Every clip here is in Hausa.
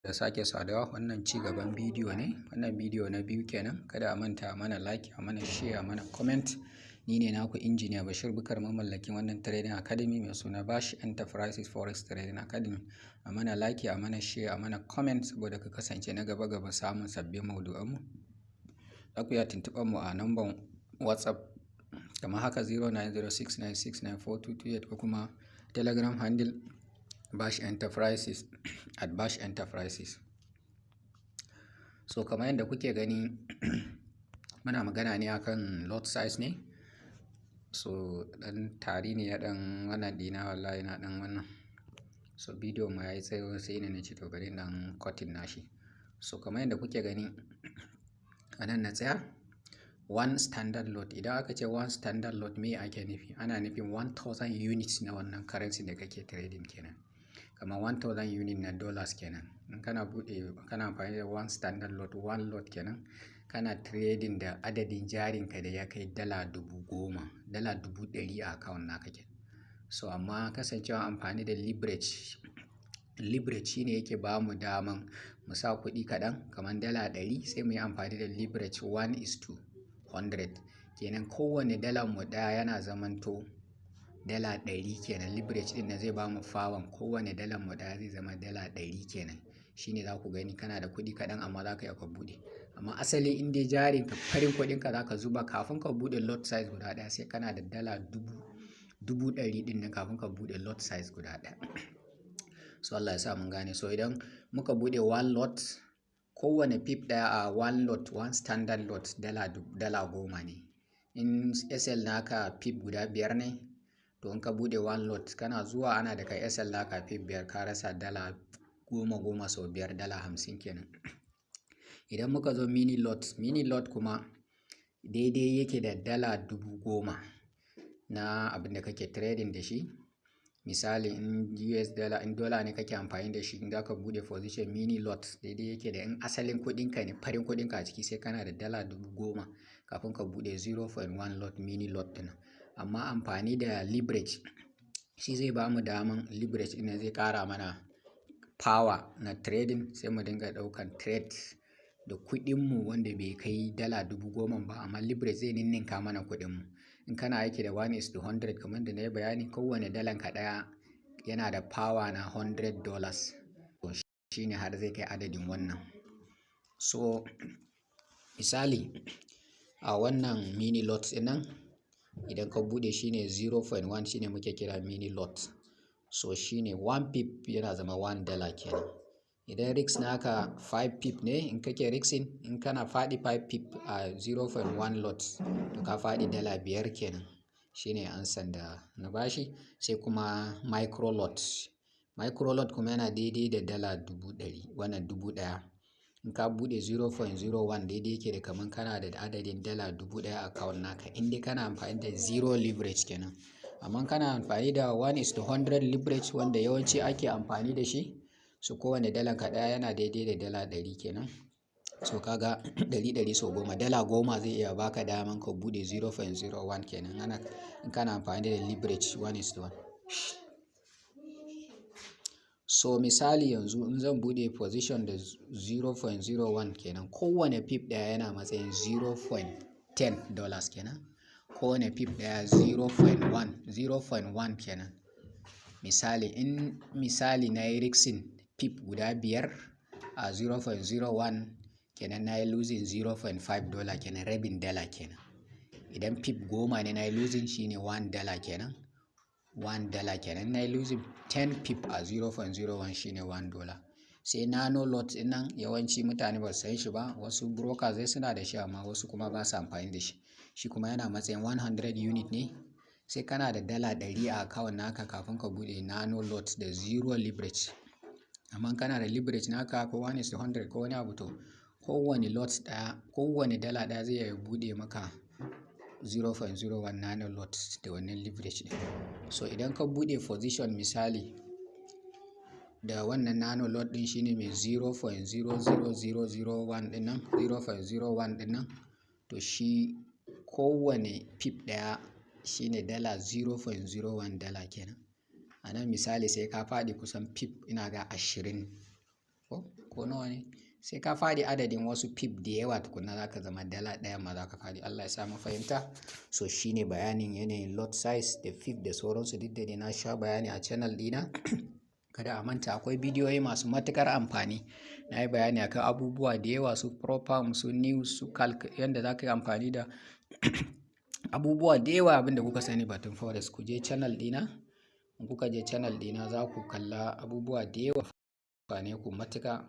Da sake saduwa, wannan ci gaban bidiyo ne. Wannan bidiyo na biyu kenan. Kada a manta a mana like, a mana share, a mana comment. Ni ne naku Injiniya Bashir Bukar, mamallakin wannan Trading Academy mai suna Bash Enterprises Forex Trading Academy. A mana like, a mana share, a mana comment saboda ka kasance na gaba gaba samun sabbin maudu'anmu. Za ku iya tuntuɓar mu a namban WhatsApp kamar haka 0906969428 ko kuma Telegram handle Bash Enterprises, @BashEnterprises. So kamar yadda kuke gani, muna magana ne akan lot size ne. So ɗan tari ne ya ɗan wannan ɗina, wallahi na ɗan wannan. So bidiyo ma yayi tsayo, sai ne na ce to bari in ɗan cutting nashi. So kamar yadda kuke gani, a nan na tsaya. One standard lot. Idan aka ce one standard lot, me ake nufi? Ana nufin 1000 units na wannan currency da kake trading kenan. Kamar 1000 unit na dollars kenan. In kana buɗe, kana amfani da one standard lot, one lot kenan, kana trading da adadin jarinka da ya kai $10,000, $100,000 a account naka kenan. So amma kasancewa amfani da leverage, leverage shine yake bamu daman mu sa kuɗi kaɗan kamar $100, sai muyi amfani da leverage 1 is to 100 kenan. Kowane dalar mu ɗaya yana zamanto $100 kenan. Leverage ɗin nan zai bamu power, kowane dalar mu ɗaya zai zama $100 kenan. Shine za ku gani kana da kuɗi kaɗan amma za ka iya ka buɗe. Amma asali in dai jarinka farin kuɗinka za ka zuba, kafin ka buɗe lot size guda ɗaya sai kana da dala dubu, 100,000 ɗin nan kafin ka buɗe lot size guda ɗaya. So Allah ya sa mun gane. So idan muka buɗe one lot, kowane pip ɗaya a one lot, one standard lot, $10 ne. In SL naka pip guda 5 ne, to in ka buɗe one lot, kana zuwa ana da kai SL naka pip 5, ka rasa $10 goma sau biyar, $50 kenan. Idan muka zo mini lot, mini lot kuma daidai yake da $10,000 na abin da kake trading da shi. Misali in US dollar, in dollar ne kake amfani da shi, in zaka buɗe position mini lot, daidai yake da in asalin kuɗinka ne, farin kuɗinka a ciki, sai kana da $10,000 kafin ka buɗe 0.1 lot, mini lot ɗin. Amma amfani da leverage shi zai bamu daman, leverage ɗin zai ƙara mana power na trading, sai mu dinga ɗaukan trade da kuɗinmu wanda bai kai $10,000 ba, amma leverage zai ninninka mana kuɗinmu. In kana aiki da 1 is to 100 kamar da na yi bayani, kowane dalan ka ɗaya yana da power na $100. To shine har zai kai adadin wannan. So misali a wannan mini lot ɗin nan, idan ka buɗe shine 0.1, shine muke kira mini lot. So shine one pip yana zama $1 kenan. Idan risk naka 5 pip ne in kake risking, in kana faɗi 5 pip a 0.1 lot, to ka faɗi $5 kenan. Shine amsan da na bashi. Sai kuma micro lot. Micro lot kuma yana daidai da $100,000, wannan 1000. In ka buɗe 0.01, daidai yake da kaman kana da adadin $1000 a account naka in dai kana amfani da zero leverage kenan. Amma kana amfani da 1 is to 100 leverage, wanda yawanci ake amfani da shi, so kowane dalan ka ɗaya yana daidai da $100 kenan. So ka ga ɗari ɗari sau goma, $10 zai iya baka daman ka buɗe 0.01 kenan. Ana, in kana amfani da leverage 1 is to 1. So misali yanzu in zan buɗe position da 0.01 kenan, kowane pip ɗaya yana matsayin $0.10 kenan. Kowane pip ɗaya 0.1, 0.1 kenan. Misali in misali na yi risking pip guda 5 a 0.01 kenan, na yi losing $0.5 kenan, rabin dala kenan. Idan pip 10 ne na yi losing, shine $1 kenan. $1 kenan. Na yi losing 10 pip a 0.01, shine $1. Sai nano lot ɗin nan, yawanci mutane ba su san shi ba. Wasu brokers dai suna da shi amma wasu kuma basa amfani da shi. Shi kuma yana matsayin 100 unit ne. Sai kana da $100 a account naka kafin ka buɗe nano lot da zero leverage. Amma kana da leverage naka ko 1 is to 100 ko wani abu, to kowane lot ɗaya, kowane dala ɗaya zai iya buɗe maka 0.01 nano lot da wannan leverage ɗin. So idan ka buɗe position misali da wannan nano lot ɗin, shine mai 0.00001 ɗin nan, 0.01 ɗin nan, to shi kowane pip ɗaya shine dala 0.01 dala kenan. A nan misali sai ka faɗi kusan pip, ina ga 20 ko ko nawa ne. Sai ka faɗi adadin wasu pip da yawa tukuna za ka zama $1 ma za ka faɗi. Allah ya sa mu fahimta. So shine bayanin yanayin lot size da pip da sauransu. Duk da dai na sha bayani a channel ɗina. Kada a manta, akwai bidiyoyi masu matuƙar amfani. Na yi bayani akan abubuwa da yawa, su prop firm, su news, su calc, yanda za ka yi amfani da abubuwa da yawa, abin da kuka sani batun forex. Ku je channel ɗina. In kuka je channel ɗina, za ku kalla abubuwa da yawa, amfane ku matuƙa.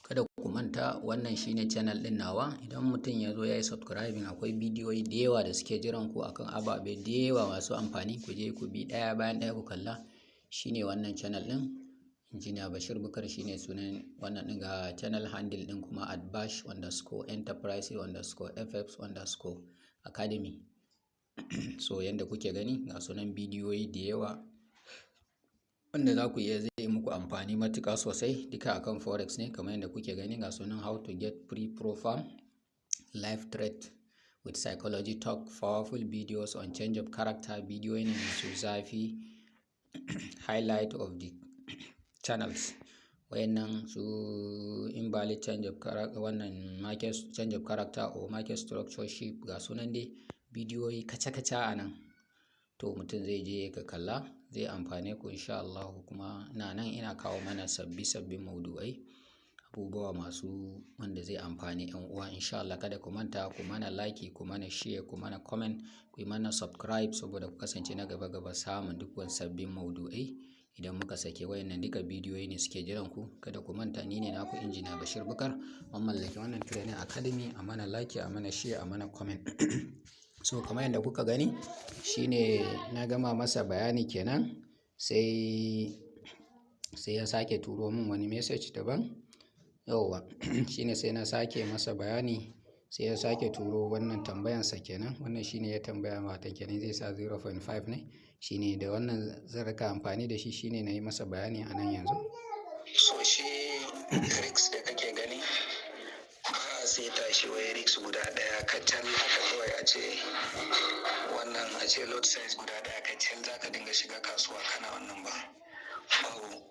Kada ku manta, wannan shine channel ɗin nawa. Idan mutum ya zo ya yi subscribing, akwai bidiyoyi da yawa da suke jiran ku akan ababe da yawa masu amfani. Ku je ku bi ɗaya bayan ɗaya ku kalla. Shine wannan channel ɗin. Engineer Bashir Bukar shine sunan wannan ɗin. Ga channel handle ɗin kuma, @bash_enterprise_fx_academy. So yanda kuke gani, ga sunan bidiyoyi da yawa wanda za ku iya, zai yi muku amfani matuƙa sosai. Duka akan forex ne kamar yadda kuke gani. Ga sunan how to get free prop firm, live trade with psychology talk, powerful videos on change of character, bidiyoyi ne masu zafi, highlight of the channels. Wayannan su invalid change of character, wannan market change of character or market structure shift, ga sunan dai bidiyoyi kaca-kaca a nan. To mutum zai je ka kalla, zai amfane ku in sha Allahu. Kuma ina nan ina kawo mana sabbi sabbin maudu'ai, abubuwa masu wanda zai amfani 'yan uwa in sha Allah. Kada ku manta ku mana like, ku mana share, ku mana comment, ku yi mana subscribe saboda ku kasance na gaba gaba samun duk wani sabbin maudu'ai idan muka sake. Wayannan duka bidiyoyi ne suke jiran ku. Kada ku manta, ni ne naku Engineer Bashir Bukar, mamallaki wannan Training Academy. A mana like, a mana share, a mana comment. So kamar yadda kuka gani, shine na gama masa bayani kenan, sai ya sake turo min wani message daban. Yauwa, shine sai na sake masa bayani, sai ya sake turo wannan tambayansa kenan. Wannan shine ya tambaya mata kenan, zai sa 0.5 ne. Shine da wannan zan rika amfani da shi, shine na yi masa bayani a nan yanzu. So shi risk da kake gani, ba a saita shi wai risk guda ɗaya kacal haka kawai, a ce wannan, a ce lot size guda ɗaya kacal za ka dinga shiga kasuwa kana wannan ba. Babu.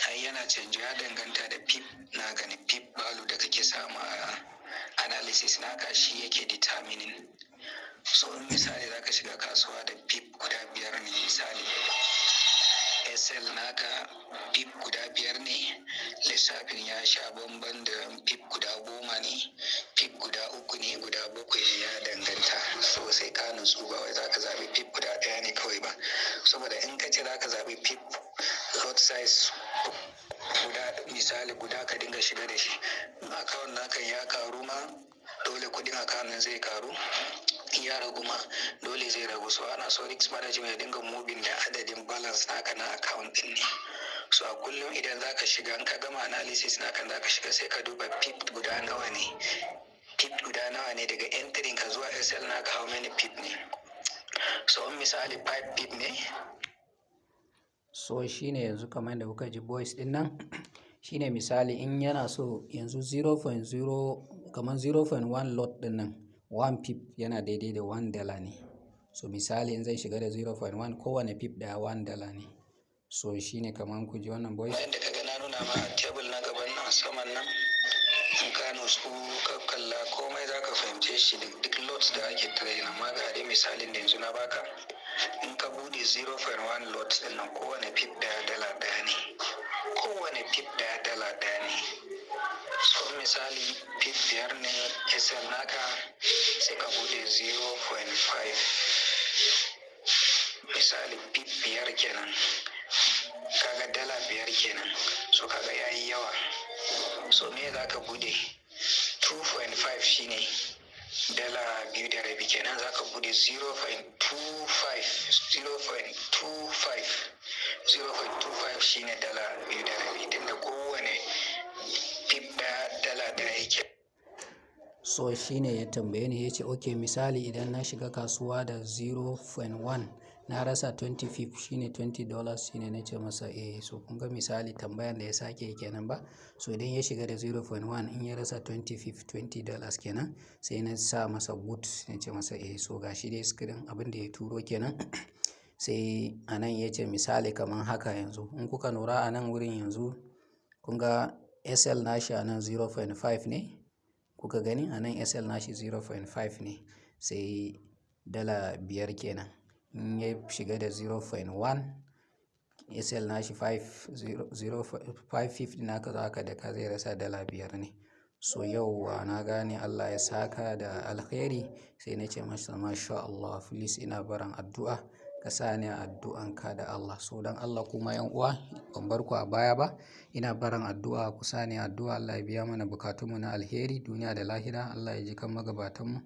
Ai yana canji, ya danganta da pip naka ne, pip value da kake samu a analysis naka, shi yake determining. So in misali za ka shiga kasuwa da pip guda 5 ne, misali SL naka pip guda 5 ne, lissafin ya sha bamban da pip guda 10 ne, pip guda 3 ne, guda 7 ne, ya danganta. So sai ka nutsu, ba wai za ka zaɓi pip guda ɗaya ne kawai ba. Saboda in ka ce za ka zaɓi pip lot size guda, misali guda ka dinga shiga da shi, in account naka ya karu ma, dole kuɗin account ɗin zai karu, in ya ragu ma, dole zai ragu. So ana so risk management ya dinga moving da adadin balance naka na account ɗin ne. So a kullum idan za ka shiga, in ka gama analysis naka za ka shiga, sai ka duba pip guda nawa ne, pip guda nawa ne daga entry ka zuwa SL naka, how many pip ne. So in misali 5 pip ne. So shine yanzu kamar yadda kuka ji voice ɗin nan, shine misali in yana so yanzu 0.0, kamar 0.1 lot ɗin nan, 1 pip yana daidai da $1 ne. So misali in zai shiga da 0.1, kowane pip ɗaya $1 ne. So shine kamar ku ji wannan voice. Yadda ka ga na nuna ma a table na gaban nan saman nan, in ka nutsu ka kalla komai, za ka fahimce shi, duk lots da ake trading. Amma ga dai misalin da yanzu na baka, in ka bude 0.1 lot din nan, kowane pip ɗaya $1 ne, kowane pip ɗaya $1 ne. So misali pip 5 ne SL naka, sai ka bude 0.5, misali pip 5 kenan, kaga $5 kenan. So kaga yayi yawa. So me za ka bude? 2.5, shine $2.50 kenan. Za ka bude 0.25, 0.25, 0.25 shine $2.50, tunda kowane pip ɗaya $1 yake. So shine ya tambaye ni, ya ce okay, misali idan na shiga kasuwa da 0.1, na rasa 20 pip, shine $20. Shine na ce masa eh. So kun ga misali tambayan da ya sake kenan ba. So idan ya shiga da 0.1, in ya rasa 20 pip, $20 kenan. Sai na sa masa good, na ce masa eh. So ga shi dai screen abin da ya turo kenan. Sai a nan ya ce misali kamar haka yanzu. In kuka lura a nan wurin yanzu, Kun ga SL nashi a nan 0.5 ne. Kuka gani a nan SL nashi 0.5 ne, sai $5 kenan. In ya shiga da 0.1, SL nashi 5 0 0 550 naka za ka daka, zai rasa $5 ne. So yauwa, na gane, Allah ya saka da alkhairi. Sai na ce masa, "Masha Allah, please ina baran addu'a, ka sa ni a addu'anka da Allah." So don Allah kuma 'yan uwa, ban bar ku a baya ba. Ina baran addu'a, ku sa ni a addu'a, Allah ya biya mana bukatunmu na alheri duniya da lahira. Allah ya ji kan magabatanmu.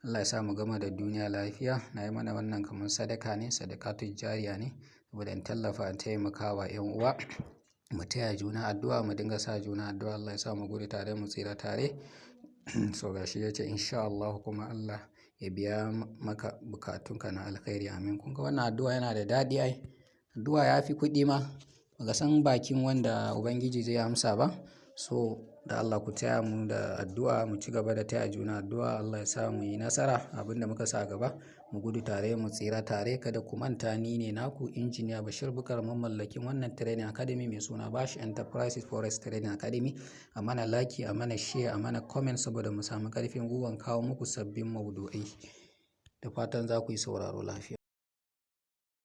Allah ya sa mu gama da duniya lafiya. Na yi mana wannan kamar sadaka ne, sadakatun jariya ne, saboda in tallafa in taimakawa 'yan uwa. Mu taya juna addu'a, mu dinga sa juna addu'a, Allah ya sa mu gudu tare mu tsira tare. So gashi ya ce in sha Allah kuma Allah ya biya maka bukatunka na alkhairi, amin. Kun ga wannan addu'a yana da daɗi ai. Addu'a ya fi kuɗi ma. Ba ka san bakin wanda Ubangiji zai amsa ba. So da Allah ku taya mu da addu'a, mu ci gaba da taya juna addu'a, Allah ya sa mu yi nasara abin da muka sa gaba. Mu gudu tare mu tsira tare. Kada ku manta, ni ne naku Injiniya Bashir Bukar, mamallakin wannan Training Academy mai suna Bash Enterprises Forex Trading Academy. A mana like, a mana share, a mana comment, saboda mu sami ƙarfin gwiwan kawo muku sabbin maudu'ai. Da fatan za ku yi sauraro lafiya.